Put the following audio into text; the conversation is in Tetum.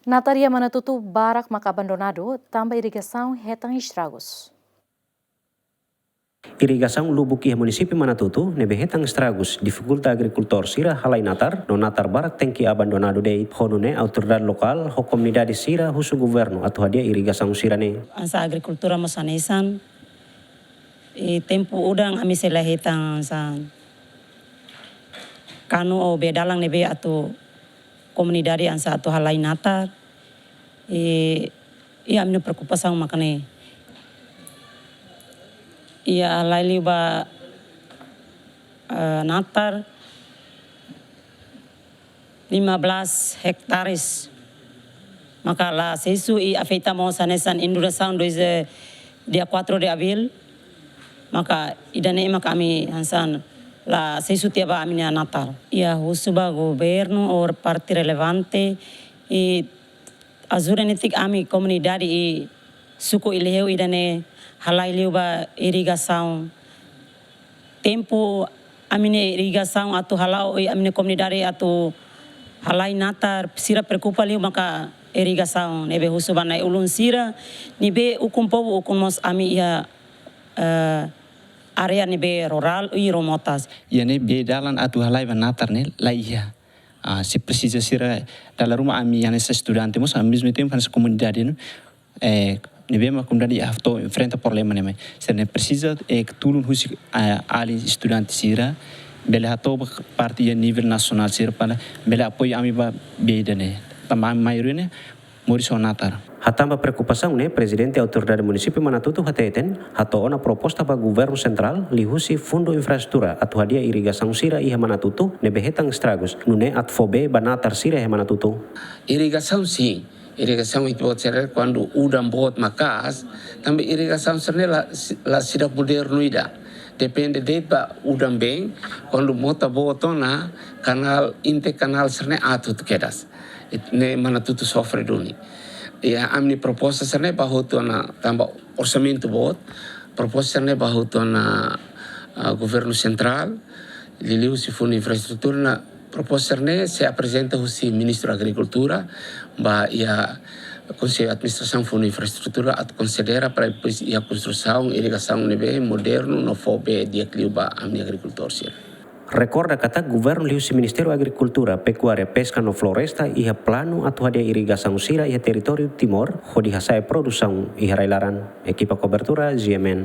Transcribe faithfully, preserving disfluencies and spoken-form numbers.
Natar iha Manatutu barak maka abandonadu, tanba irrigasaun hetan estragus. Irrigasaun lubuk iha munisípiu Manatutu ne'ebé hetan estragus difikulta agrikultór sira halai natar, no natar barak tenke abandonadu de'it. Ho nune'e autoridade lokál ho komunidade sira husu governu atu hadi'a irrigasaun sira-ne'e. Hanesan agrikultura mós hanesan, iha tempu udan ami sei la hetan hanesan kanu ou bee dalan ne'ebé atu komunidade hanesan atu halai natar. I, iha ami-nia preokupasaun mak ne'e. Iha halai liu ba, eh, natar lima belas hektares. Maka la asesu i afeta mós hanesan inundasaun dois, eh, dia quatro de abril. Maka ida-ne'e maka ami hanesan la asesu tiha ba ami-nia natar. Iha husu ba governu ou parte relevante i ajuda netik ami komunidade iha suku Ilhéu ida-ne'e halai liu ba irrigasaun. Tempu ami-nia irrigasaun atu hala'o i ami-nia komunidade atu halai natar, sira preokupa liu maka irrigasaun. Ne'ebé husu ba na'i-ulun sira ne'ebé ukun povu, ukun mós ami iha, eh, área ne'ebé rurál i remotas. Iha ne'e bee dalan atu halai ba natar ne'e la iha. Ah, sei presiza sira, dala ruma ami hanesan estudante mós, ao mesmo tempo hanesan komunidade, no, eh, ne'ebé mak komunidade hato'o enfrenta problema ne'e mai. Sira-ne'e presiza, eh, tulun husi, ah, alin estudante sira, bele hato'o ba parte iha nivel nasionál sira para bele apoiu ami ba bee ida-ne'e. Tanba ami maioria ne'e moris ho natar. Hatán ba preokupasaun ne'e, Prezidente Autoridade Munisípiu Manatutu hateten, hato'o ona proposta ba governu sentrál liuhusi fundu infraestrutura atu hadi'a irrigasaun sira iha Manatutu ne'ebé hetan estragus, nune'e atu fó bee ba natar sira iha Manatutu. Irrigasaun sin, irrigasaun ita-boot sira kuandu udan boot maka'as, tanba irrigasaun sira-ne'e la, la seidauk modernu ida. Depende de'it ba udan been, kuandu mota boot ona, kanál, inte kanál sira-ne'e aat hotu kedas. Ne'e Manatutu sofre duni. Iha ami-nia proposta sira-ne'e ba hotu ona tanba orsamentu boot, proposta sira-ne'e ba hotu ona, ah, governu sentrál, liuliu husi fundu infraestrutura, no proposta sira-ne'e sei aprezenta husi Ministru Agrikultura ba iha Konsellu Administrasaun Fundu Infraestrutura atu konsidera para depois iha konstrusaun irrigasaun ne'ebé modernu no fó bee di'ak liu ba ami-nia agrikultór sira. Rekorda katak governu liuhusi Ministériu Agrikultura, Pekuária, Peska no Floresta iha planu atu hadi'a irrigasaun sira iha territóriu Timor hodi hasa'e produsaun iha rai-laran. Ekipa kobertura, G M N.